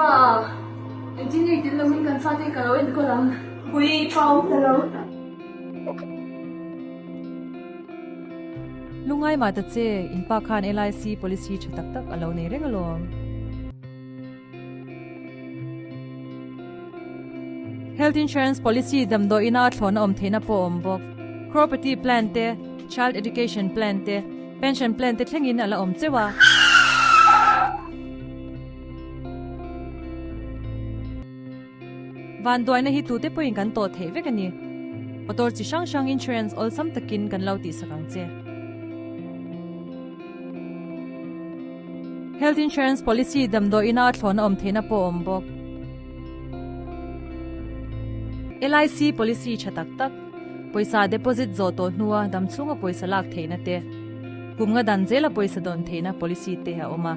Pa, engtin nge i tel loin kan fate ka lo enkawl ang? Pui, i pa awm ta lo. Lungai mah ta che, in pa khan LIC policy tha tak tak a lo nei reng alawm. Health Insurance Policy damdawiina a thlawhna awm theihna pawh a awm bawk. Property Plan te, Child Education Plan te, Pension Plan te thlengin a la awm cheuh a. Vanduaina hi tute pawhin kan tawh theih vek a ni. Motor chi hrang hrang insurance awlsam takin kan lo tihsak ang che. Health Insurance Policy damdawiina a thlawhna awm theihna pawh a awm bawk. LIC Policy tha tak tak, pawisa deposit zawh tawh hnua damchhunga pawisa lak theihna te, kum nga dan zela pawisa dawn theihna policy te a awm a.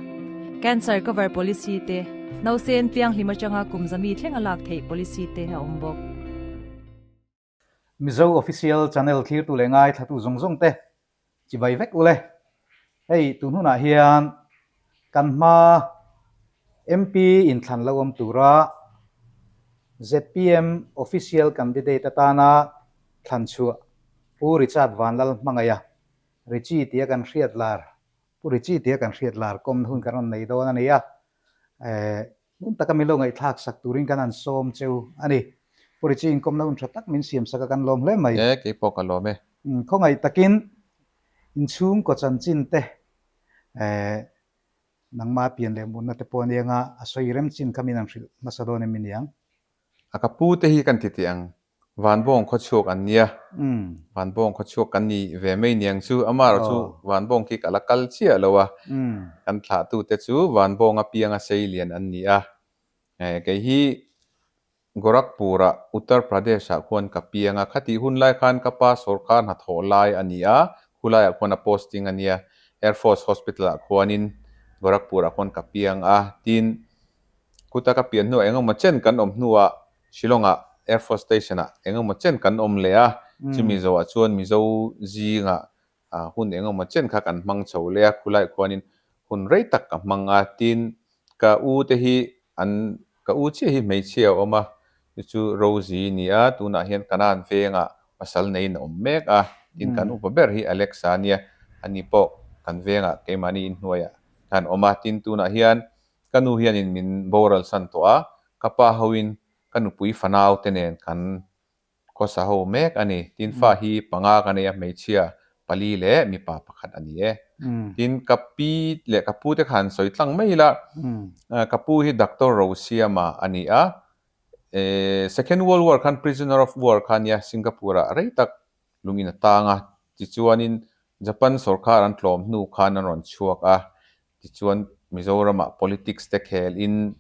Cancer Cover Policy te, nausen pianghlim atanga kum zami thlenga lak theih policy te a awm bawk. Mizo Official Channel thlirtu leh ngaithlatu zawng zawng te chibai vek ule. Hei tun hunah hian kan hma MP inthlan lo awm tura zpm Official Candidate atana thlan chhuah Pu Richard Vanlal hmangaih a, Richie tia kan hriat lar, Pu Richie tia kan hriat lar kawmna hun kan rawn nei dawn a ni a. Hmun taka min lo ngaihthlak sak turin kan han sawm cheu a ni. Pu Richie inkawmna hun tha tak min siam sak a kan lawm hle mai. E, kei pawh ka lawm e. Khawngaih takin inchhungkaw chanchin te nangmah pian leh mutna te pawh a nia nga a sawi rem chin kha min han hrilh hmasa dawn em i niang? A ka pu te hi kan ti teh ang. Vanbawng khawchhuak an nia. Vanbawng khawchhuak kan ni ve mai niang chu. Amaherawh chu Vanbawng khi ka la kal chiah lo a. Kan thlahtute chu Vanbawng apianga sei lian an ni a. Kei hi Gorakhpur-ah Uttar Pradesh-ah khuan ka piang a. Khatih hun lai khan ka pa sawrkar hnathawh lai a ni a. Khulaiah khuan a posting a nia. Air Force Hospital-ah khuanin Gorakhpur-ah khuan ka piang a. Tin, khuta ka pian hnuah engemaw chen kan awm hnuah Shillong-ah Air Force Station-ah engemaw chen kan awm leh a, chumi zoah chuan Mizo zingah hun engemaw chen kha kan hmang chho leh a, khulaiah khuanin hun rei tak ka hmang a, tin ka u te hi an ka u chiah hi hmeichhia a awm a, chu chu Rosie ni a, tunah hian Kanan vengah pasal neiin a awm mek a, tin kan upa ber hi Alexa a nia, ani pawh kan vengah keimahni inhnuaiah khan awm a, tin tunah hian Ka nu hianin min boral san tawh a, ka pa hoin ka nupui fanau te nen kan khawsa ho mek a ni. Tin fa hi panga ka nei a, hmeichhia pali leh mipa pakhat a ni e. Tin ka pi leh ka pu te kha an sawi tlang mai ila, ka pu hi Doctor Rosiama a ni a, Second World War khan Prisoner of War kha a nia, Singapore ah rei tak lungin a tang a, tichuanin Japan sawrkar an tlawm hnu khan an rawn chhuak a, Tichuan, Mizoramah politics te khel in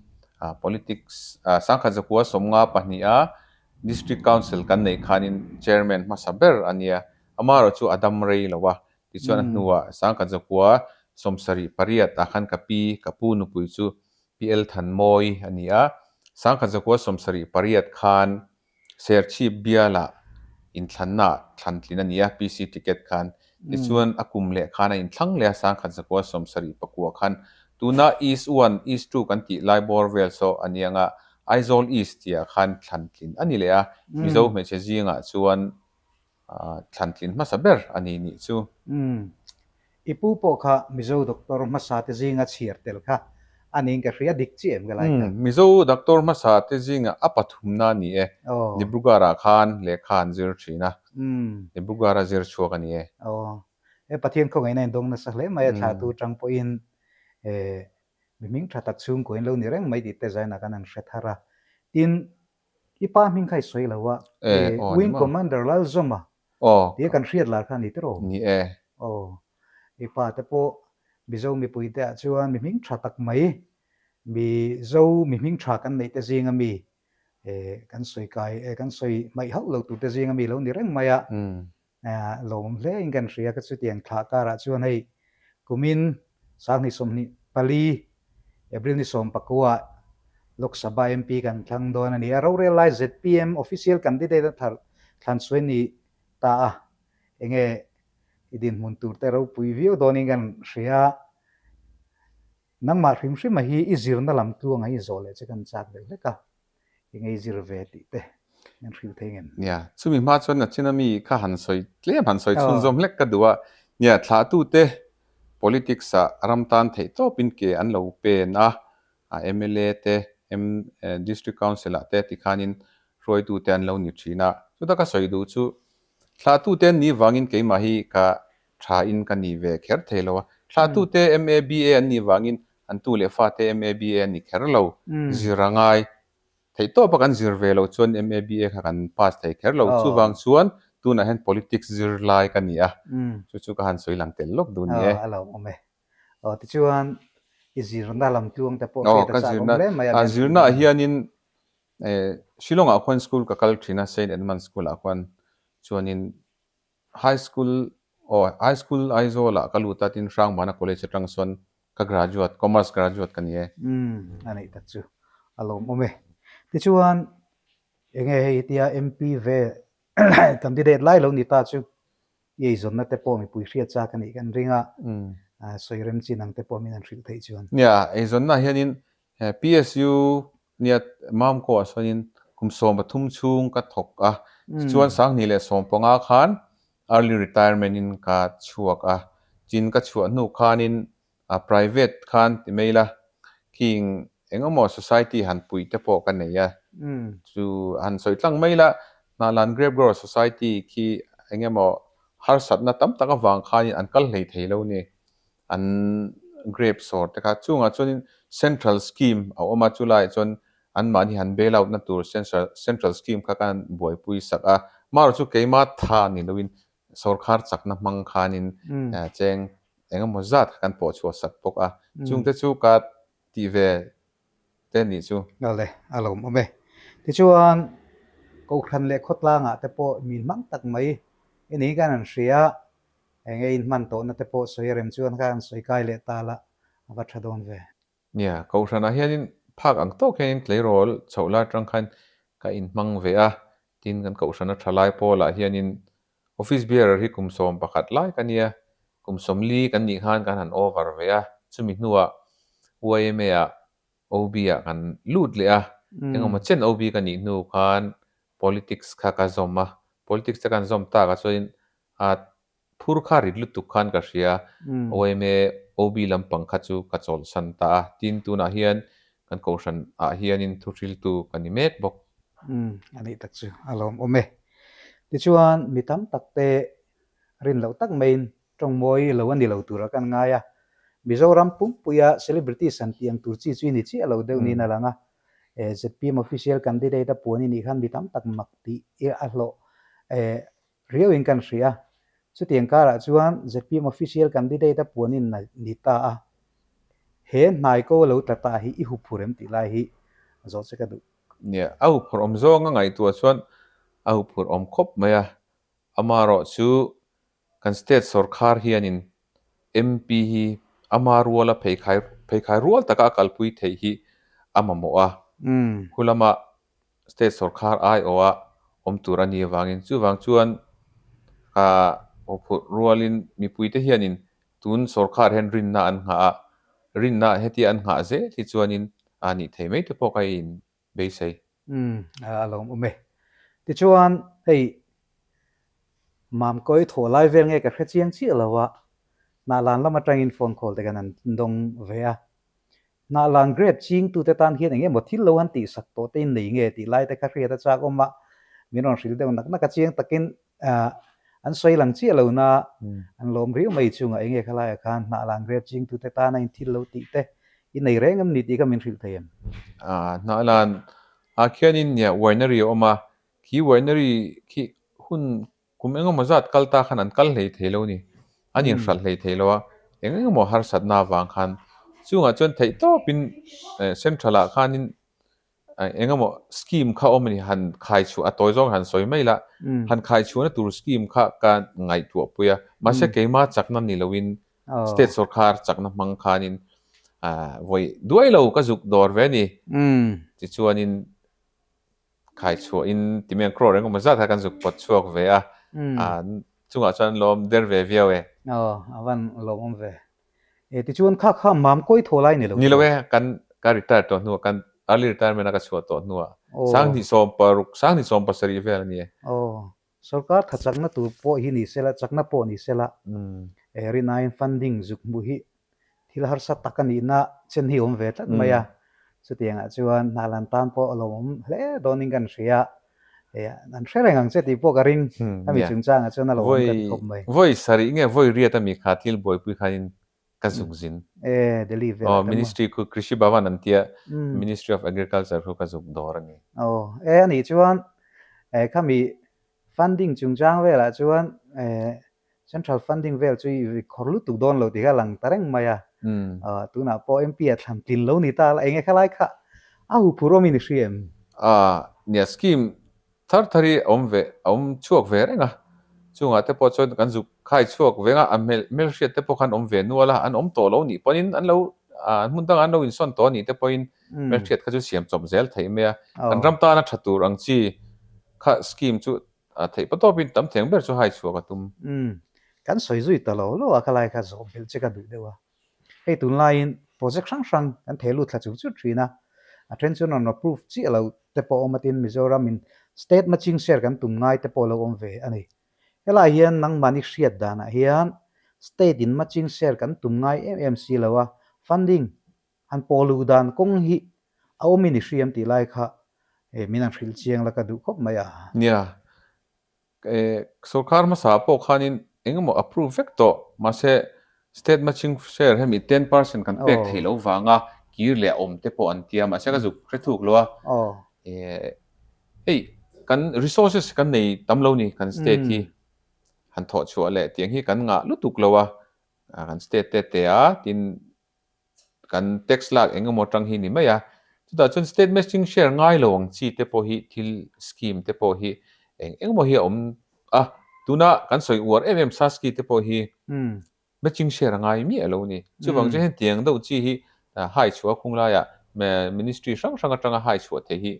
politics sangkhat zakua sawmnga pahniha District Council kan neih khanin Chairman hmasa ber a nia. Amaherawh chu a dam rei lo a. Tichuan a hnuah sangkhat zakua sawmsarih pariat ah khan ka pi, ka pu nupui chu PL Thanmawi a ni a. Sangkhat zakua 78 khan Serchhip bialah inthlanna thlantlin a ni a, PC ticket khan. Tichuan a kum leh khan a inthlang leh a, sangkhat zakua 74 khan. Tuna East One, East Two kan tih lai bawr vel saw a ni ang a, Aizawl East tihah khan thlantlin a ni leh a, Mizo hmeichhe zingah chuan thlantlin hmasa ber a ni nih chu. Umm. I pu pawh kha Mizo doctor hmasa te zinga chhiar tel kha a niin ka hria dik chiah em ka lai kha. Umm. Mizo doctor hmasa te zinga a pathumna a ni e. Dibrugarh-ah khan lehkha an zir thin a. Dibrugarh-a zir chhuak a ni e. Aw. He Pathian khawngaihna in dawng nasa hle mai a thlahtu tang pawhin mi hming tha tak chhungkaw in lo ni reng mai tih te zainah kan han hre thar a. Tin, I pa hming kha i sawi lo a, Wing Commander Lalzawma tia kan hriat lar kha a ni tiraw? Ni e. Aw, i pa te pawh Mizo mipui te ah chuan mi hming tha tak mai, Mizo mi hming tha kan neih te zinga mi, kan sawi kai, kan sawi hmaih hauh lo tur te zinga mi lo ni reng mai a. Lawmawm hle in kan hria ka chutiang thlah karah chuan hei kumin sanghnih 24 April ni 19 Lok Sabha MP kan thlang dawn a ni a, rorel lai zpm official candidate a thar thlan suai ni ta a, enge i dinhmun tur te ropui viau dawnin kan hria. Nangmah hrim hrima hi i zirna lam tluanga hi zawh leh che kan chak deuh hlek a, i ngei zir ve tih te min hrilh thei ngem? Nia, chumi hma chuan nachina mi kha han sawi tlem han sawi chhunzawm hlek ka duh a, nia thlahtute politics ah ram tan theih tawpin ke an lo pen a, a mla te, District Council ah te tikhanin hruaitute an lo ni thin a, chuta ka sawi duh chu thlahtute an nih vangin keimah hi ka tha in ka ni ve kher thei lo a, thlahtute MABA an nih vangin an tu leh fate MABA an ni kher lo, zir a ngai theih tawp a kan zir ve loh chuan MABA kha kan pass thei kher lo, chuvang chuan tunah hian politics zir lai ka ni a, chu chu ka han sawi lang tel lawk duh ni e. A lo awm e. Aw tichuan i zirna lam tluang te pawh hriat a chak awm hle mai a. Aw ka zirna, zirnaah hianin Shillong-ah khuan school ka kal thin a, Saint Edmund School-ah khuan chuanin High School aw High School Aizawl ah ka lut a tin Hrangbana College atang sawn ka graduate Commerce graduate ka ni e. Umm a neih tak chu a lawmawm e. Tichuan enge hei hetia MP ve candidate lai lo ni ta chu i eizawnna te pawh mipui hriat chak a nih kan ring a, sawi rem chin ang te pawh min han hrilh theih chuan. Nia, eizawnna hianin PSU nia Mamko ah sawnin kum 13 chhung ka thawk a, tichuan 2015 khan early retirement in ka chhuak a, chin ka chhuah hnu khanin private khan ti mai ila khing engemaw society han puih te pawh ka nei a, chu han sawi tlang mai ila Hnahlan Grape Grower Society khi engemaw harsatna tam tak avang khanin an kal hlei thei lo ni. an grape sawr te kha chungah chuanin central scheme a awm a chulaiah chuan anmahni han bail out na tur central central scheme kha kan buaipui sak a marawh chu keima tha ni loin sawrkhar chakna hmang khanin cheng engemaw zat kha kan pawh chhuah sak bawk a chungte chu ka tih ve te nih chu. Awle a lawmawm e. Tichuan Kohhran leh khawtlangah te pawh min hmang tak mai i ni kan han hria Eng e inhman tawhna te pawh sawi a rem chuan kha an sawi kai leh ta la, a va tha dawn ve. Nia, Kohhranah hianin phak ang tawk hianin tleirawl chhoh lai atang khan ka inhmang ve a, tin kan Kohhrana tha lai pawlah hianin office bearer hi kum 11 lai ka nia, kum 40 kan nih khan kan han over ve a, chumi hnuah YMA ah OB ah kan lut leh a, engemaw chen OB ka nih hnu khan politics kha ka zawm a, politics te kan zawm tak ah chuanin A phur kha rit lutuk khan ka hria, OMA, OB lampang kha chu ka chawlhsan ta a, tin tunah hian kan kohhran ah hianin thuhriltu ka ni mek bawk. Umm, a nih tak chu a lawmawm e. Tichuan mi tam tak te rin loh tak maiin tawng mawi lo a ni lo tura kan ngai a, Mizoram pumpuia celebrities han tih ang tur chi chu i ni chiah lo deuh niin a lang a, zpm official candidate a puan i nih khan mi tam tak mak tih a hlawh Riauin kan hria. Chutiang karah chuan zpm official candidate a puanin ni ta a. He hnai ko lo tla ta hi i huphur em tih lai hi zawh che ka duh. Nia, a huphur awm zawng a ngaihtuah chuan a huphur awm khawp mai a. Amaherawh chu kan state sawrkhar hianin MP hi ama ruala pheikhai pheikhai rual taka a kalpui theih hi a mamawh a. Khu lama State sawrkhar aiawha awm tur a nih avangin chuvang chuan ka huphurh rualin mipuite hianin tun sawrkhar hian rinna an nghah a, rinna hetia an nghah zel hi chuanin a nih thei mai te pawh ka in beisei. Umm a lawmawm e. Tichuan hei Mamkawi thawh lai vel nge ka hre chiang chiah lo a, Hnahlan lam atangin phone call te kan an dawng ve a, Hnahlan grape chingtute tan hian eng emaw thil lo han tihsak tawh te in nei nge tih lai te kha hriat a chak awm a, min rawn hrilh deuh nak nak a chiang takin an sawi lang chiah lo na an lawm riau mai chungah eng nge khalaiah khan hnahlan grape chingtute tana in thil lo tih te i nei reng em ni tih kha min hrilh thei em? Hnahlan ah khianin nia winery a awm a, khi winery khi hun Kum engemaw zat kal ta khan an kal hlei thei lo ni. An inhralh hlei thei lo a, eng engemaw harsatna avang khan chungah chuan theih tawpin central ah khanin engemaw scheme kha awm a ni, han khai chhuah a tawi zawng han sawi mai la, han khai chhuahna tur scheme kha ka ngaihtuah pui a, mahse keima chakna ni loin state sawrkhar chakna hmang khanin vawi duai lo ka zuk dawr ve a ni. Tichuanin Khai chhuahin ti mai ang crore engemaw zat kha kan zuk pawt chhuak ve a, chungah chuan lawm der ve viau e. Aw, a van lawmawm ve. E tichuan kha kha mam kawi thaw lai ni lo. Ni lo e, kan ka retire tawh hnuah kan early retirement a ka chhuah tawh hnuah 2016, 2017 vel a ni e. Aw, sorkar tha chakna tur pawh hi ni sela, chakna pawh ni sela, e rinaiin funding zuk hmuh hi thil harsa tak a nihna chen hi awm ve tlat mai a. Chutiangah chuan Hnahlan tan pawh a lawmawm hle dawnin kan hria. E, an hre reng ang che tih pawh ka ring. Ami chungchangah chuan a lawmawm ka ti khawp mai. Vawi sarih nge vawi riat ami kha thil buaipui khanin ka zuk zin. E, Delhi velah te maw. Ministry khu Krishi Bhavan an tia, Ministry of Agriculture khu ka zuk dawr a ni. Aw, e anih chuan e khami funding chungchang velah chuan e Central funding vel chu i khawr lutuk dawn lo tih kha a lang ta reng mai a. Tunah pawh MP a thlan tlin lo ni ta la, enge khalai kha a huphurh awmin i hria em? Nia, scheme thar thar hi a awm ve, a awm chhuak ve reng a. Chungah te pawh chuan kan zuk khai chhuak veng a, a hmel hmelhriat te pawh khan awm ve nual a, an awm tawh lo nih pawhin an lo, hmun dangah an lo insawn tawh a nih te pawhin hmelhriat kha chu siam chawp zel theih mai a. Kan ram tana tha tur ang chi kha scheme chu A theih pa tawpin tam theng ber chu hai chhuak a tum. Umm, kan sawi zui ta lo lo a, khalai kha zawh belh che ka duh deuh a. Hei tunlaiin project hrang hrang kan thei lut thla chur chur thin a, a then chuan rawn approve chiah lo te pawh awm atin Mizoram in state matching share kan tum ngai te pawh lo awm ve a ni. Helai hian nangmahni hriat danah hian state in matching share kan tum ngai em em si lo a, funding Han pawl luh dan kawng hi a awmin i hriam tih lai kha min han hrilh chiang la ka duh khawp mai a. Nia, sorkar hmasa pawh khanin eng emaw approve vek tawh, mahse state matching share hemi 10% kan pek theih loh vanga kir leh a awm te pawh an tia, mahse ka zuk hre thuk lo a. Hei kan resources kan nei tam lo ni kan state hi han thawh chhuah leh tiang hi kan ngah lutuk lo a, kan state te te a tin kan tax lak eng emaw atang hi ni mai a, chutah chuan state matching share ngai lo ang chi te pawh hi thil scheme te pawh hi eng eng emaw hi a awm a, tuna kan sawi uar em em SASCI te pawh hi matching share a ngai miah lo a ni. Chuvang chuan hetiang deuh chi hi hai chhuah khung laiah ministry hrang hrang atanga hai chhuah theih hi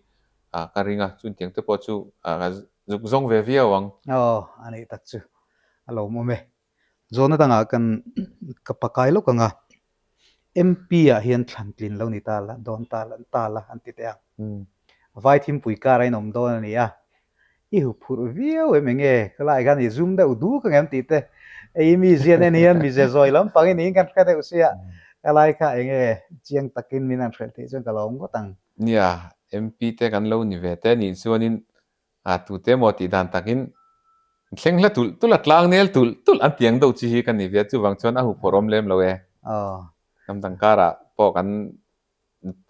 ka ring a, chutiang te pawh chu ka zuk zawng ve viau ang. Aw, a nih tak chu a lawmawm e. Zawhna dangah kan ka pakai lawk ang a, MP ah hian thlan tlin lo ni ta la, dawn ta la, ta la an ti teh ang. Vai thimpui kar a inawm dawn a ni a, i huphurh viau em enge, khawlai khan i zum deuh duk ang em tih te, ei mi zian en hian mize zawi lampang i niin kan hre deuh sia, khawlai kha enge chiang takin min han hrelh theih chuan ka lawm ngawt ang. Nia, MP te kan lo ni ve te nih chuanin A tute maw tih dan takin thleng hla tulh tulh a tlang nel tulh tulh an tiang deuh chi hi ka ni ve a, chuvang chuan a huphawrh awm lem lo e. Hnam dang karah pawh kan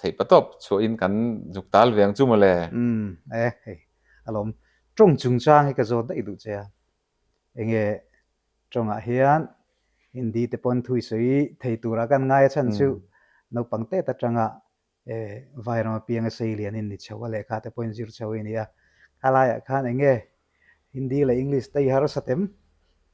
theih pa tawp chhuahin kan zuk tal ve ang chu maw le. Umm e hei a lawm tawng chungchang hi ka zawt daih duh che a, enge tawngah hian Hindi te pawn thui sawi thei turah kan ngai a chhan chu naupang tet atanga E, Vairam apianga sei lian in ni chho a, lehkha te pawhin zir chho i ni a. Khalaiah khan eng nge Hindi leh English te i harsat em?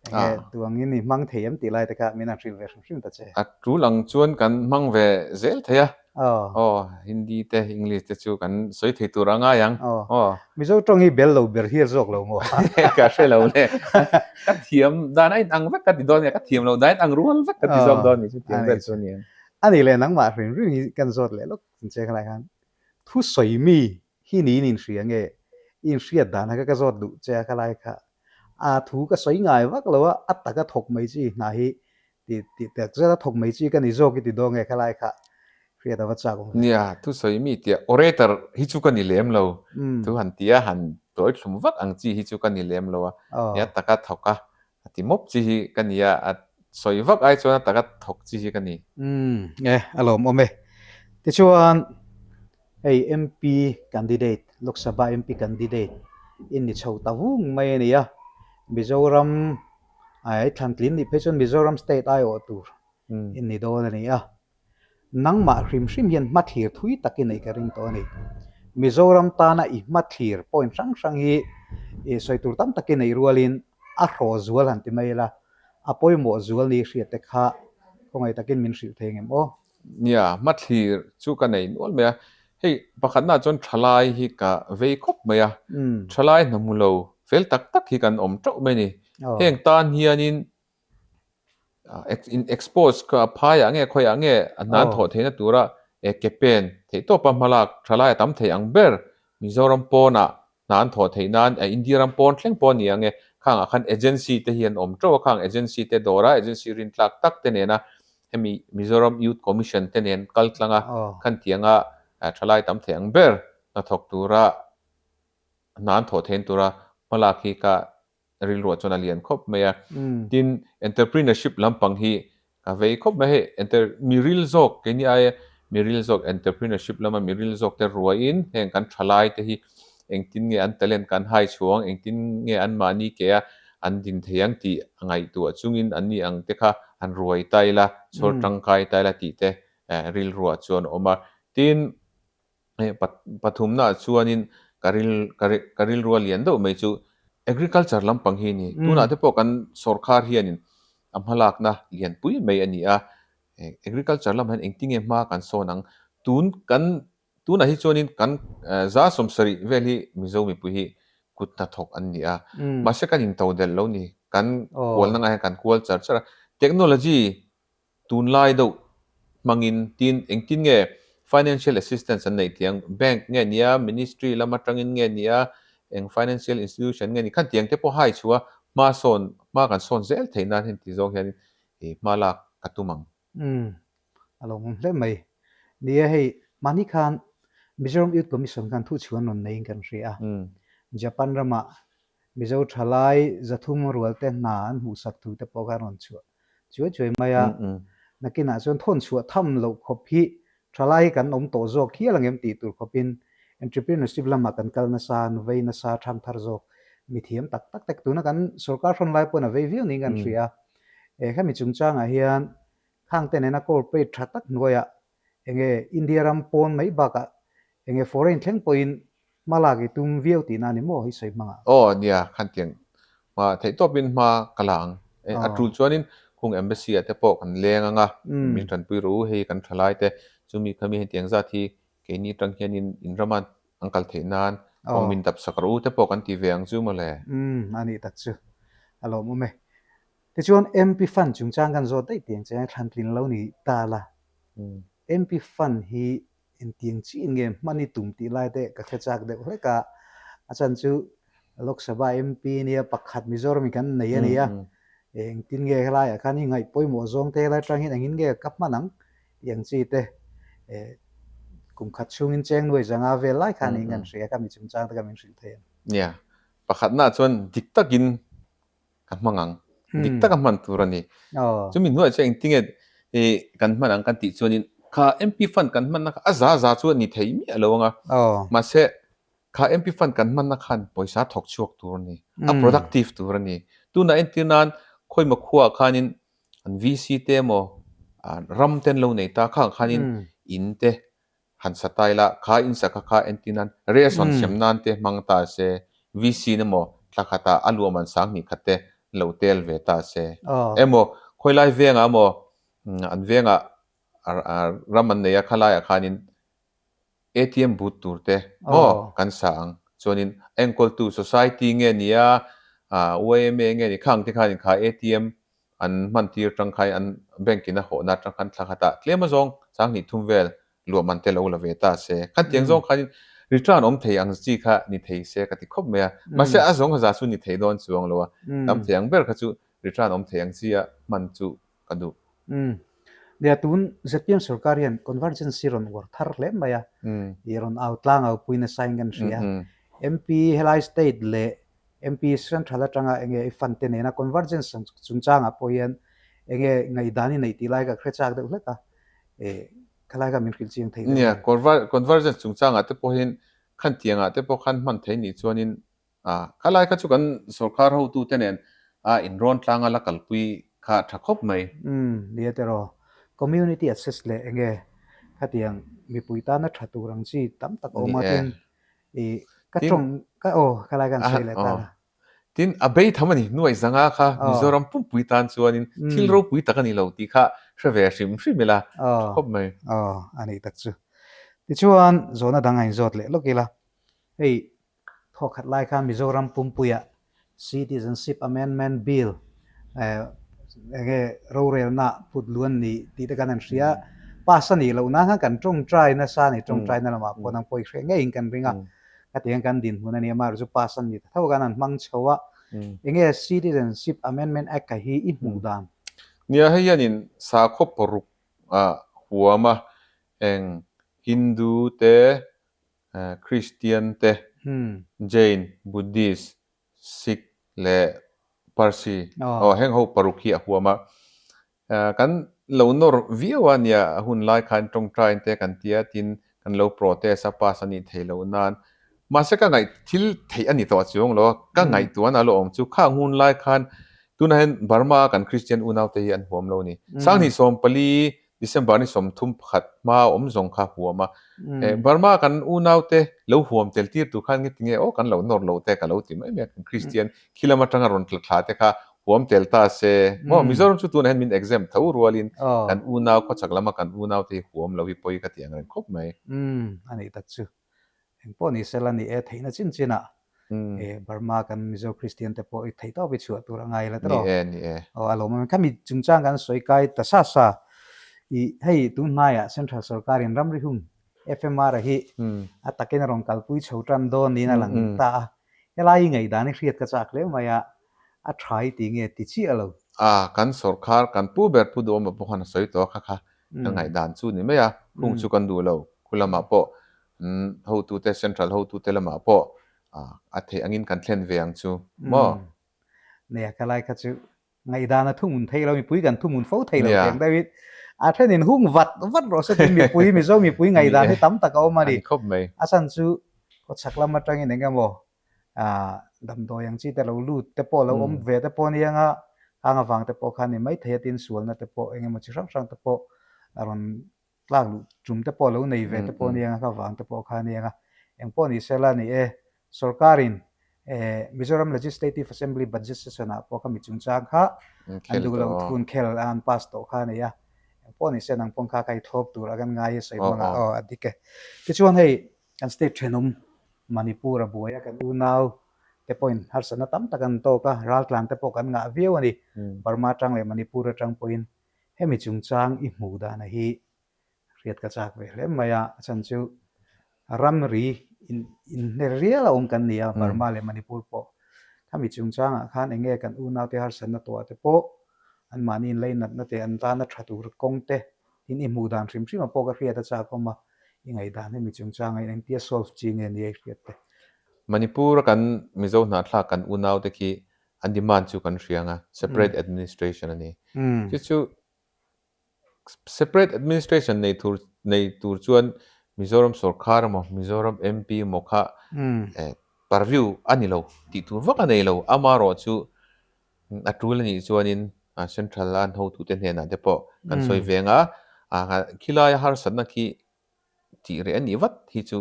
Eng nge tuangin i hmang thei em tih lai te kha min han hrilh ve hrim hrim ta che. A tul ang chuan kan hmang ve zel thei a. Aw, Hindi te English te chu kan sawi thei tur a ngai ang. Aw. Mizo tawng hi bel lo ber hial zawk lo maw? Ka hre lo le. Ka thiam dan a inang vek ka ti dawn nia, ka thiam lo dan a inang rual vek ka ti zawk dawn ni chu tiang vel chu a ni ang. A nih leh nangmah hrim hrim hi kan zawt leh lawk ang che khalai khan thu sawi mi hi niin inhria nge i inhriat dan kha ka zawt duh che a khalai kha a thu ka sawi ngai vak lo a a taka thawk mai chi hna hi ti ti tak zet a thawk mai chi ka ni zawk i ti dawn nge khalai kha hriat a va chak awm ve. Nia, thu sawi mi tia orator hi chu ka ni lem lo, thu han tia han tawi thlum vak ang chi hi chu ka ni lem lo a, nia taka thawk a A ti mawp chi hi ka ni a, a sawi vak ai chuan a taka thawk chi hi ka ni. Umm, e, a lawmawm e. Tichuan, hei MP candidate, Lok Sabha MP candidate in ni chho ta vung mai a ni a. Mizoram, ai thlantlin nih phei chuan Mizoram state aiawh tur in ni dawn a ni a. Nangmah hrim hrim hian hmathlir thui tak i neih ka ring tawh a ni. Mizoram tana i hmathlir point hrang hrang hi i sawi tur tam tak i neih rualin a hraw zual han ti mai ila, a pawimawh zual ni hriat te kha khawngaih takin min hrilh thei ngem aw? Nia, hmathlir chu ka nei nual mai a. Hei, pakhatnaah chuan thalai hi ka vei khawp mai a. Thalai hna hmu lo fel tak tak hi kan awm teuh mai a ni. Heng tan hianin. In expose kha phaiah nge khawiah nge a hna an thawh theihna tura ke pen theih tawpa hmalak tha lai a tam thei ang ber Mizoram pawnah hna an thawh theih nan India ram pawn thleng pawh a ni ang e. Khangah khan agency te hi an awm teuh a, khang agency te dawra agency rintlak tak te nena hemi Mizoram Youth Commission te nen kal tlang a khan tianga thalai tam thei ang ber hnathawk tura hna an thawh theihna tura hmalak hi ka rilruah chuan a lian khawp mai a. Tin, entrepreneurship lampang hi ka vei khawp mai a, hei enter mi ril zawk keini aia mi ril zawk entrepreneurship lama mi ril zawk te ruaiin heng kan thalai te hi engtin nge an talent kan hai chhuang, engtin nge anmahni ke a an din thei ang tih a ngaihtuah chungin anni ang te kha han ruai ta ila, chhawr tangkai ta ila tih te rilruah chuan a awm a. Tin, Hei pathumnaah chuanin ka ril ka rilrua lian deuh mai chu agriculture lampang hi a ni. Tunah te pawh kan sawrkhar hianin a hmalakna lianpui mai a ni a. Agriculture lamah hian engtinge hma kan sawn ang? Tun kan tunah hi chuanin kan za sawmsarih vel hi Mizo mipui hi kut hnathawk an ni a. Mahse kan intodelh lo ni. Kan kualna ngaiah hian kan kual char char a. Technology Tunlai deuh hmangin tin engtin nge financial assistance an neih tiang, bank nge nia, ministry lam atangin nge nia, eng financial institution nge ni khan tiang te pawh hai chhuah a, hma sawn, hma kan sawn zel theih nan heng ti zawng hianin i hma lak ka tum ang. Umm, a lo awm hle mai. Ni e hei, mahni khan Mizoram Youth Commission khan thuchhuah an rawn neiin kan hria a, Japan ramah Mizo thalai zathum rualte hna an hmuhsak thu te pawh kha an rawn chhuah chuai chuai mai a, nakinah chuan thawn chhuah tham loh khawp hi thalai hi kan awm tawh zawk hial ang em tih tur khawpin entrepreneurship lamah kan kal nasa, nu vei nasa, thang thar zawk, mi thiam tak tak te tuna kan sorkar hrawn lai pawhin a vei viau niin kan hria a, hemi chungchangah hian khangte nena corporate tha tak hnuaiah enge India ram pawn mai bakah enge foreign thleng pawhin Hma lak i tum viau tihna a ni maw hi sawi hmangah? Aw nia, khan tiang hma theih tawpin hma ka la ang. A tul chuanin khung embassy ah te pawh kan leng ang a, min tanpui rawh u, hei kan tha lai te, chumi khami hetiang zat hi keini atang hianin in rama an kal theih nan kawng min dap sak rawh u te pawh kan ti ve ang chu mawle. Umm, a nih tak chu a lawmawm e. Tichuan MP Fund chungchang kan zawt daih tiang che thlan tlin lo ni ta la. MP Fund hi Engtiang chiin nge hman i tum tih lai te ka hre chak deuh hlek a, a chan chu Lok Sabha MP nia pakhat Mizoram in kan nei a nia, engtin nge helaiah khan i ngaih pawimawh zawng te helai atang hian engin nge ka hman ang tih ang chi te kum khat chhungin cheng nuai zanga vel lai khan in kan hria kha mi chungchang te kha min hrilh thei ang. Nia, pakhatnaah chuan dik takin ka hmang ang. Dik taka hman tur a ni. Chumi hnuaiah chuan engtinge kan hman ang kan tih chuanin kha MP fund kan hmanna kha a za za chu a ni thei miah lo ang a. Mahse kha MP fund kan hmanna khan pawisa thawk chhuak tur a ni. A productive tur a ni. Tunah entir nan khawimaw khuaah khanin an VC te emaw ram te an lo nei ta khangah khanin in te Han sa ta ila, kha in sa kha kha entir nan ration sem nan te hmang ta se, VC na maw thla khatah a luah man sang hnih khat te lo tel ve ta se. Emaw khawilai vengah emaw an vengah ram an nei a khalaiah khanin ATM booth tur te maw kan sa ang. Chuanin a enkawltu society nge nia YMA nge ni khang te khanin kha ATM An hman tir tang khan an bank in a hawhna atang khan thla khatah tlem azawng sanghnih thum vel luah man te lo la ve ta se. Khan tiang zawng khanin return awm thei ang chi kha ni thei se ka ti khawp mai a. Mahse a zawng za chu ni thei dawn chuang lo a. Tam thei ang ber kha chu return awm thei ang chi a hman chu ka duh. Nia tun zpm sorkar hian convergence hi rawn uar thar hle mai a. I rawn au tlang au pui nasa in kan hria. MP helai state leh MP Central atanga enge i fund te nena convergence chungchangah pawh hian enge ngaihdan i neih tih lai ka hre chak deuh hlek a, eh khalai kha min hrilh chiang thei deuh Nia, convergence chungchangah te pawhin khan tiangah te pawh khan hman thei nih chuanin ah khalai kha chu kan sorkar hotute nen a inrawn tlanga la kalpui kha tha khawp mai. Umm, nia tiraw, community access leh enge khatiang mipui tana tha tur ang chi tam tak a awm a tin I ka tawng ka aw ka lai kan sawi leh ta la. Tin a bei tham a ni nuai zanga kha Mizoram pumpui tan chuanin thil ropui tak a ni lo tih kha hre ve hrim hrim ila tha khawp mai. Aw a nih tak chu. Tichuan zawhna dang a inzawt leh lawk ila hei thawkhat lai khan Mizoram pumpuiah Citizenship Amendment Bill. Enge rorelna phut luan ni tih te kan han hria. Pass a nih loh nan khan kan tawngtai nasa a ni. Tawngtaina lamah pawh nang pawh i hre ngeiin kan ring a. Khatiang kan dinhmun a ni a, amaherawhchu pass a ni ta tho kan han hmang chho a. Enge Citizenship Amendment Act-a hi i hmuh dan? Nia, hei hianin sakhaw paruk ah huam a, eng Hindu te, Christian te, Jain, Buddhist, Sikh leh Parsi aw heng ho paruk hi a huam a. Kan lo nawr viau a nia a hun lai khan tawngtain te kan tia tin kan lo protest a pass a nih theih loh nan. Mahse ka ngaih thil theih a ni tawh chuang lo a, ka ngaihtuahna a lo awm chu khang hun lai khan tunah hian Burma a kan Christian unaute hi an huam lo a ni. Sanghnih 14 December ni 31 hma awm zawng kha huam a, Burma kan unaute lo huam tel tir tur khan nge tinge aw kan lo nawr lo te ka lo ti mai mai a, kan Kristian khi lam atanga rawn tla thla te kha huam tel ta se maw Mizoram chu tunah hian min exempt tho rualin kan unau khawchhak lama kan unaute hi huam lo hi pawi ka ti ang reng khawp mai. Umm a nih tak chu. Engpawh ni sela ni e, theihna chin chinah e Burma kan Mizo Kristian te pawh i theih tawp i chhuah tur a ngai la tawh. Ni e, ni e. Aw a lawm awm e. Khami chungchang kan sawi kai ta sa sa i hei tun hnaiah Central Sorkarin ramri hung FMR a hi a takin a rawn kalpui chho tan dawn niin a lang ta a. Helai i ngaihdan i hriat ka chak hle mai a, a tha i ti nge ti chiah lo. A, kan sorkar kan pu ber Pu Duhawma pawh khan a sawi tawh a kha kha ka ngaihdan chu ni mai a, hung chu kan duh lo. Khu lamah pawh hotute, central hotute lamah pawh a theih angin kan thlen ve ang chu maw? Nia, ka lai kha chu ngaihdan a thuhmun thei lo, mipui kan thuhmun fo thei lo teng deuhin a thenin hung vat vat rawh se tin mipui, Mizo mipui ngaihdan hi tam tak a awm a ni. Khawp mai. A chhan chu khawchhak lam atangin eng emaw damdawi ang chi te lo lut te pawh lo awm ve te pawh a nia nga, hang avang te pawh kha a ni maithei a tin sualna te pawh eng emaw chi hrang hrang te pawh a rawn tlak luh tum te pawh lo nei ve te pawh a nia nga, ka vang te pawh kha a nia nga. Eng pawh ni sela ni e, sorkarin Mizoram Legislative Assembly Budget Session ah pawh kha mi chungchang kha an duh lo thun khel a an pass tawh kha a ni a. Eng pawh ni se nang pawng kha ka i thlawp tur a kan ngai i sawi hmang a, aw a dik e. Tichuan hei kan state thenawm Manipur a buai a, kan unau te pawhin harsatna tam tak an tawk a, raltlan te pawh kan ngah viau a ni. Burma atang leh Manipur atang pawhin Hemi chungchang i hmuh dana hi hriat ka chak ve hle mai a, a chhan chu ramri inhne rial a awm kan ni a, Burma leh Manipur pawh. Khami chungchangah khan eng nge kan unaute harsatna tuah te pawh anmahni inleinatna te an tana tha tur kawng te tin i hmuh dan hrim hrim a pawh ka hriat a chak awm a, i ngaihdan hemi chungchangah hian engtia solve chi nge nia i hriat te. Manipur a kan Mizo hnahthlak kan unaute khi an demand chu kan hria ang a, separate administration a ni. Chu chu separate administration nei tur nei tur chuan Mizoram sorkar emaw Mizoram MP emaw kha purview a ni lo tih tur vak a nei lo. Amaherawh chu a tul a nih chuanin central a an hotute hnenah te pawh kan sawi ve ang a, khilaia harsatna khi tih reh a nih vat hi chu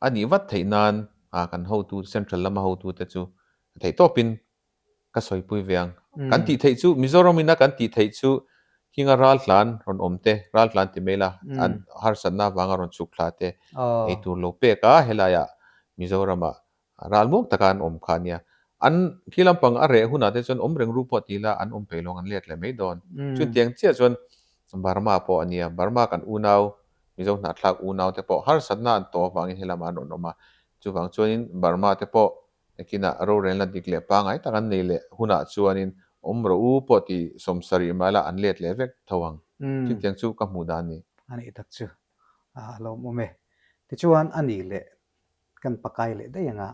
a nih vat theih nan kan hotu central lama hotute chu theih tawpin ka sawipui ve ang. Kan tih theih chu Mizoram ina kan tih theih chu hinga raltlan rawn awm te, raltlan ti mai la an harsatna avanga rawn chhuk thla te ei tur lo pek a helaiah Mizoramah Ral muak taka an awm kha a nia. An khi lampang a reh hunah te chuan awm reng ru pawh ti ila an awm peih lo ang an let leh mai dawn. Chutiang chiah chuan Burma pawh a nia. Burma kan unau, Mizo hnahthlak unau te pawh harsatna an tawh avangin helamah an rawn awm a. Chuvang chuanin Burma te pawh nakinah rorelna dik leh pangngai tak an nei leh hunah chuanin awm rawh u pawh ti 70 mah ila an let leh vek tho ang. Chutiang chu ka hmuh dan a ni. A nih tak chu a lawmawm e. Tichuan a nih leh Kan pakai leh daih anga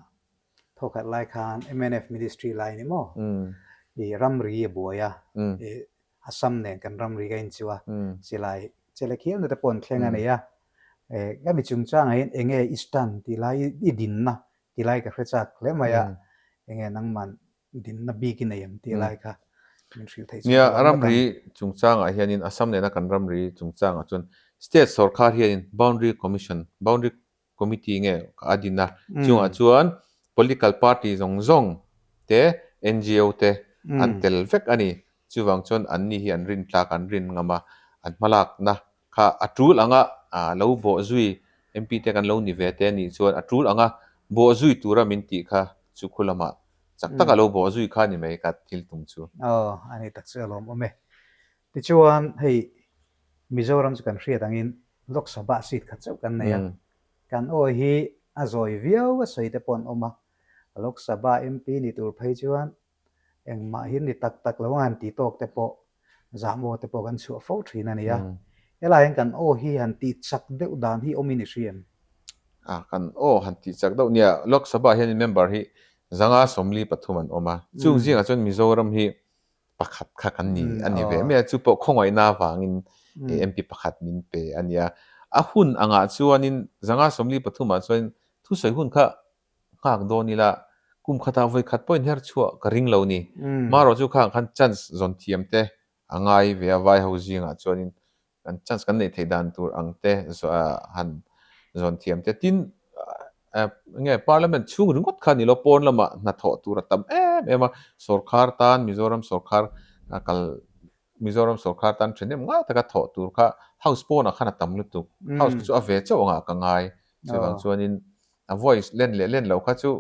thawkhat lai khan mnf ministry lai ni maw i ramri a buai a i Assam nen kan ramri ka inchiu a silai chele khial na te pawh an thleng a nei a ka mi chungchangah hian enge i stand tih lai i dinna tih lai ka hre chak hle mai a enge nangman dinna bik i nei em tih lai kha min hrilh theih Nia ramri chungchangah hianin Assam nena kan ramri chungchangah chuan state sorkar hianin boundary commission boundary committee nge a din a, chungah chuan political party zawng zawng te, ngo te an tel vek a ni. Chuvang chuan anni hi an rin tlak, an rin ngam a, an hmalakna kha a tul anga lo bawh zui, MP te kan lo ni ve te a nih chuan a tul anga bawh zui tura min tih kha chu khu lamah Chak taka lo bawh zui kha ni mai ka thil tum chu. Aw, a ni tak chu a lawmawm e. Tichuan, hei Mizoram chu kan hriat angin Lok Sabha seat khat chauh kan nei a. Kan aw hi a zawi viau a sawi te pawh an awm a. Lok Sabha MP ni tur phei chuan engmah hi ni tak tak lo ang han tih tawk te pawh zahmaw te pawh kan chhuah fo thin a ni a. Helai hian kan aw hi han tih chak deuh dan hi awmin i hria em? A, kan aw han tih chak deuh nia. Lok Sabha hian member hi 143 an awm a. Chung zingah chuan Mizoram hi pakhat kha kan ni a ni ve mai a. Chu pawh khawngaihna avangin MP pakhat min pe a nia. A hun angah chuanin 143 ah chuan thusawi hun kha nghak dawn ila kum khatah vawi khat pawhin her chhuah ka ring lo ni. Marawh chu khang khan chance zawn thiam te a ngai ve a, vai ho zingah chuanin kan chance kan neih theih dan tur ang te han zawn thiam te. Tin, enge parliament chhung ringawt kha ni lo, pawn lamah hnathawh tur a tam em em a, sawrkhar tan Mizoram sawrkhar kal Mizoram sawrkhar tan thahnem ngai taka thawh tur kha house pawnah khan a tam lutuk. House kha chu a ve chauh angah ka ngai. Chuvang chuanin a voice len leh len loh kha chu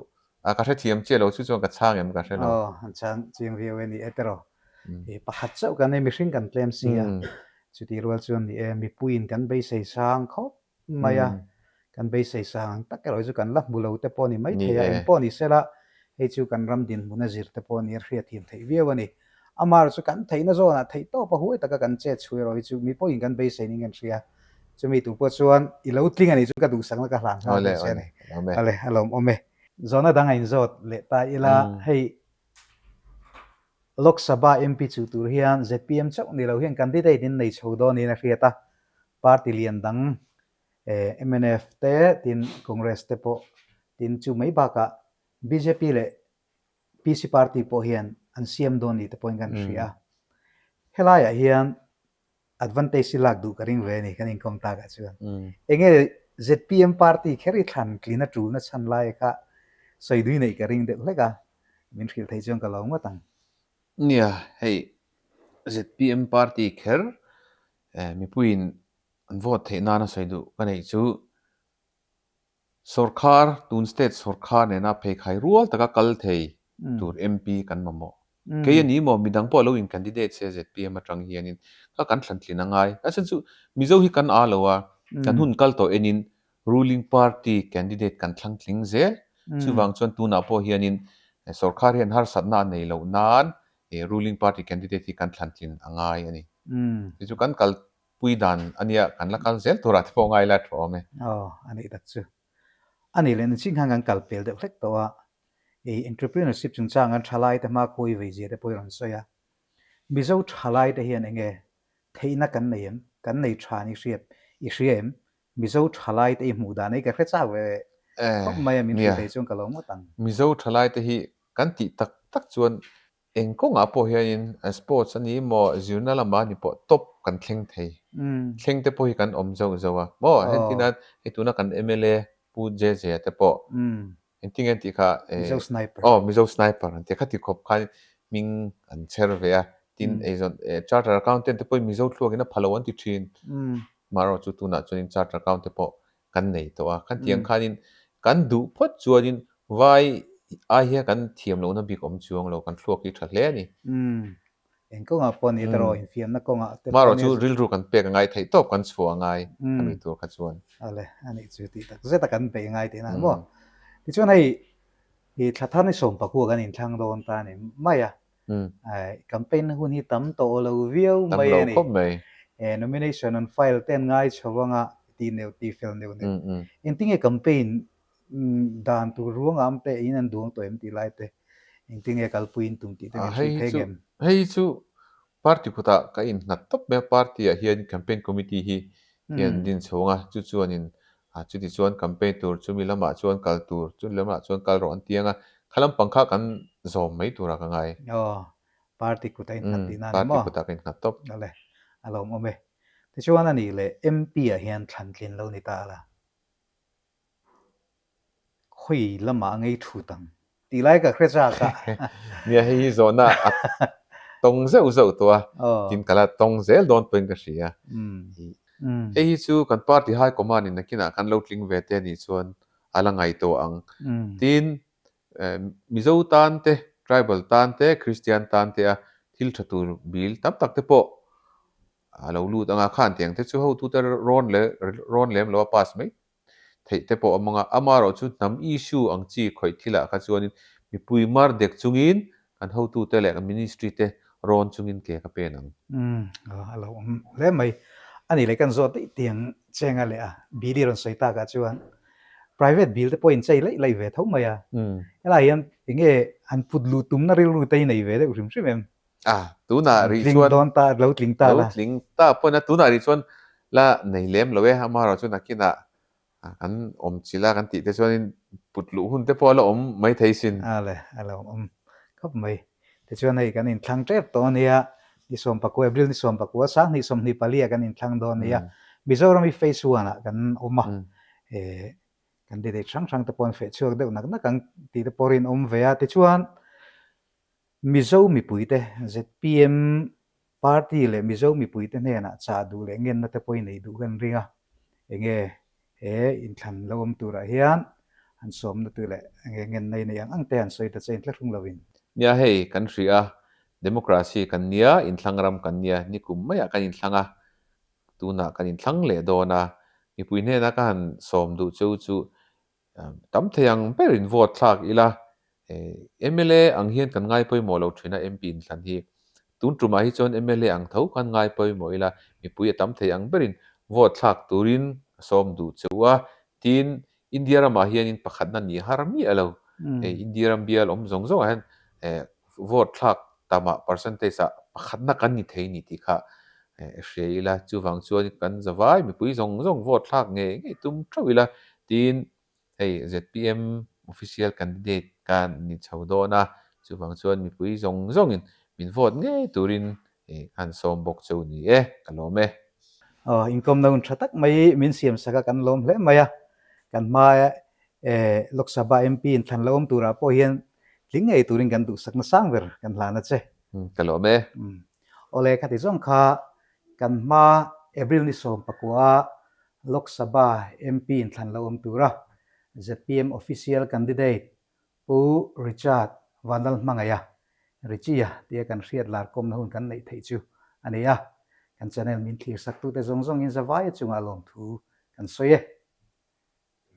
ka hrethiam chiah lo chu chuan ka chhang em ka hre lo. Aw, an chhang chiang viau e ni e tiraw. Pakhat chauh kan nei mihring kan tlem si a, chutih rual chuan ni e mipuiin kan beisei sang khawp mai a, kan beisei sang ang tak erawh hi chu kan la hmu lo te pawh a ni maithei a, eng pawh ni sela hei chu kan ram dinhmun a zir te pawh nia hriatthiam theih viau a ni. Amaherawh chu kan theihna zawnah theih tawp a huai taka kan chet chhui erawh hi chu mi pawhin kan beisei ning kan hria. Chumi tur pawh chuan i lo tling a nih chu ka duhsakna ka hlan nghal dawn che a ni. Awle, a lawmawm e. Zawhna dang a inzawt leh ta ila hei Lok Sabha MP chu tur hian zpm chauh ni lo hian candidate in nei chho dawn niin a hriat a, party lian dang mnf te tin Congress te pawh tin chu mai bakah bjp leh PC party pawh hian an siam dawn ni te pawhin kan hria a. Helaiah hian advantage hi lak duh ka ring ve a ni kan inkawm takah chuan. Enge zpm party kher hi thlan tlin a tulna chhan lai kha sawi dui neih ka ring deuh hlek a, min hrilh theih chuan ka lo ngawt ang. Nia, hei zpm party kher mipuiin an vote theih nana sawi duh ka neih chu Sawrkhar, tun state sawrkhar nena pheikhai rual taka kal thei tur MP kan mamawh. Kei a ni maw, midang pawh lo in candidate se zpm atang hianin kha kan thlan tlin a ngai. A chhan chu Mizo hi kan aa lo a, kan hun kal tawh enin ruling party candidate kan thlang tling zel. Chuvang chuan tunah pawh hianin sawrkhar hian harsatna a nei loh nan ruling party candidate hi kan thlan tlin a ngai a ni. Chu kan kal pui dan a nia, kan la kal zel turah te pawh ngai la thu awm e. Aw, a nih tak chu. A nih leh niching khan kan kal pel deuh hlek tawh a, i entrepreneurship chungchang an thalai te hma khawi vei zia te pawh i rawn sawi a. Mizo thalai te hian enge theihna kan nei em? Kan nei tha ni hriat i hria em? Mizo thalai te i hmuh dan ei ka hre chak ve khawp mai a, min hrilh thei chuan ka lo ngawt ang. Mizo thalai te hi kan tih tak tak chuan Eng kawngah pawh hianin sports a ni maw, zirna lamah a ni pawh top kan thleng thei. Thleng te pawh hi kan awm zauh zauh a. Maw entin a hei tuna kan mla Pu JJ a te pawh engtin nge an tih kha Mizo sniper. Aw Mizo sniper an ti a, khati khawp khan hming an chher ve a. Tin eizawn charter accountant te pawhin Mizo thluakin a pha lo an ti thin. Marawh chu tunah chuanin charter accountant te pawh kan nei tawh a, kan tiang khanin kan duh phawt chuanin vai ai hian kan thiam lohna bik awm chuang lo, kan thluak hi tha hle a ni. Umm, eng kawngah pawh ni erawh infiamna kawngah te pawh Marawh chu rilru kan pek a ngai theih tawp kan chhuah a ngai khami tur kha chuan. Awle, a nih chu tih tak zet a kan beih a ngai tihna maw? Tichuan hei i thla thar ni sawmpakua kan inthlang dawn ta a ni mai a, Campaign hun hi tam tawh lo viau mai a ni. Nomination an file te an ngai chho anga tih neuh tih fel neuh neuh. Engtinge campaign dan tur ruangah am te in an duang tawh em tih lai te engtinge kalpui in tum tih te min hrilh phei ngem? Hei chu party kutah ka innghat tawp mai a, party ah hian campaign committee hi hian din chho anga chu chuanin chuti chuan campaign tur chumi lamah chuan kal tur chumi lamah chuan kal rawh an ti anga kha lampang kha kan zawm mai turah ka ngai. Aw, party kut a innghat tihna a ni maw? Party kutah ka innghat tawp. Awle, a lawmawm e. Tichuan a nih leh MP ah hian thlan tlin lo ni ta la. Khawi lamah a ngei thut ang tih lai ka hre chak a. Nia hei hi zawhna a tawng zeuh zeuh tawh a, tin ka la tawng zel dawn pawhin ka hria. Hei hi chu kan party high command in nakinah kan lo tling ve te anih chuan a la ngaihtuah ang. Tin, Mizo tan te. Tribal tan te, Kristian tan te a thil tha tur bill tam tak te pawh a lo lut ang a, khan tiang te chu hotute rawn leh rawn lem lo a pass mai theih te pawh a awm ang a, amaherawhchu hnam issue ang chi khawih thilah kha chuanin mipui mar dek chungin kan hotute leh kan ministry te rawn chungin ke ka pen ang. Umm a lo awm hle mai. A nih leh kan zawt daih tiang chenga leh a bill i rawn sawi takah chuan private bill te pawh in chei laih laih ve tho mai a. Helai hian enge han put luh tumna rilru te hi nei ve deuh hrim hrim em? A, tunah rih chuan. Tling dawn ta, lo tling ta la. Lo tling ta pawn a, tunah rih chuan la nei lem lo e, amaherawh chu nakinah kan awm chilh a kan tih te chuanin put luh hun te pawh a la awm mai thei sin. A le, a lo awm khawp mai. Tichuan hei kan inthlang tep tawh a nia, ni sawmpakua, April ni sawmpakua, sanghnih 24 ah kan inthlang dawn a nia. Mizoram hi phase one ah kan awm a, candidate hrang hrang te pawh an feh chhuak deuh nak nak ang tih te pawh rinawm ve a. Tichuan Mizo mipuite zpm party leh Mizo mipuite hnenah chah duh leh ngenna te pawhin nei duh kan ring a, enge he inthlan lo awm turah hian han sawmna tu leh enge ngenna i neih ang ang te han sawi ta che inthlahrung lovin. Nia hei kan hria a, democracy kan nia, inthlang ram kan nia, nikum maiah kan inthlang a, tunah kan inthlang leh dawn a, mipui hnena ka han sawm duh cheu chu Tam thei ang berin vote thlak ila, mla ang hian kan ngai pawimawh lo thin a MP inthlan hi. Tun tumah hi chuan mla ang tho khan ngai pawimawh ila, mipui a tam thei ang berin vote thlak turin ka sawm duh che u a. Tin, India ramah hianin pakhatna ni har miah lo. Hei India ram bial awm zawng zawngah hian vote thlak tamah percentage ah pakhatna kan ni thei ni tih kha hria ila, chuvang chuan kan zavai mipui zawng zawng vote thlak ngei ngei tum theuh ila Tin, hei zpm official candidate ka ni chho dawn a, chuvang chuan mipui zawng zawngin min vote ngei turin ka han sawm bawk cheu ni e, ka lawm e. Aw, inkawmna hun tha tak mai min siam sak a, kan lawm hle mai a. Kan hma Lok Sabha MP inthlan lo awm turah pawh hian tling ngei turin kan duhsakna sang ber kan hlan a che. Ka lawm e. Awle, khati zawng kha kan hma April ni 14 Lok Sabha MP inthlan lo awm tura zpm Official Candidate Pu Richard Vanlalhmangaia, Richie-a tia kan hriat lar kawmna hun kan neih theih chu a ni a. Kan channel min thlir saktute zawng zawngin zavaia chungah lawmthu kan sawi e.